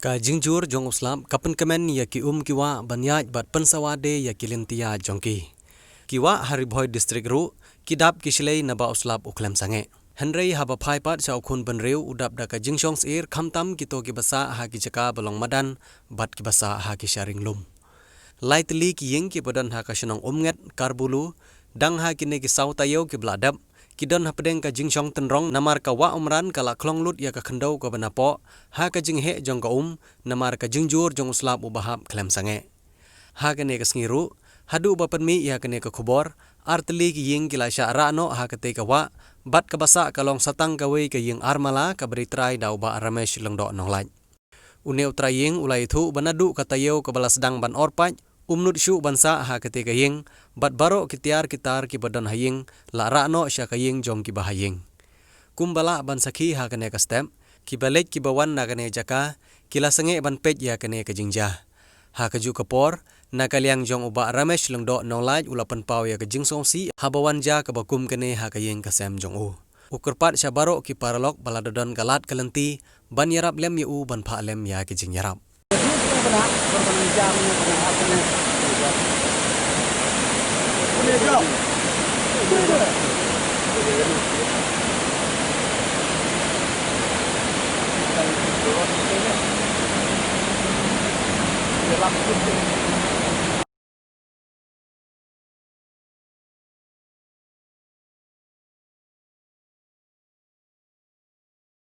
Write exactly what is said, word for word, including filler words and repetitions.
Ka jingjur jong u slap ka pynkmen ïa ki um ki wah ban ïaid bad pynsawa de ïa ki lynti ïaid jong ki. Ki wah ha Ri Bhoi District ruh ki dap ki shlei naba u slap u khlem sangeh. Hynrei haba phai pat sha u khun bynriew u dap da ka jingshong syier khamtam kito kiba sah ha ki jaka ba long madan bad kiba sah ha ki sharing lum. Lai tylli ki ïing kiba don ha ka shnong Umnget, Karbulu, dang ha kine ki saw taïew kiba la dep, ki don hapdeng ka jingshong tynrong namar ka wah Umran ka la khlong lut ïa ka khyndew kaba napoh ha ka jingheh jong ka um namar ka jingjur jong u slap uba hap khlem sangeh. Ha kane ka sngi ruh, haduh ba pynmih ïa kane ka khubor, ar tylli ki ïing ki la shah rah noh ha katei ka wah bad kaba sah ka long sa tang kawei ka ïing armala kaba ri trai da u Bah Ramesh Lyngdoh Nonglait. Une u trai ïing u la ïathuh ba naduh ka taïew kaba la sdang ban or pait, um nud shuh ban sah ha katei ka ïing, bad baroh ki tiar ki tar kiba don ha ïing la rah noh sha ka ïing jong kiba ha ïing. Kumba lah ban sakhi ha kane ka step, kiba leit kiba wan na kane jaka ki la sangeh ban peit ïa kane ka jingjia. Ha kajuh ka por, na ka liang jong u Bah Ramesh Lyngdoh Nonglait u la pynpaw ïa ka jingsngewsih haba wan jia kaba kum kane ha ka ïing ka sem jong u. U kyrpad sha baroh ki paralok ba la da don ka lad ka lynti ban ïarap lem ïa u ban phah lem ïa ki jingïarap.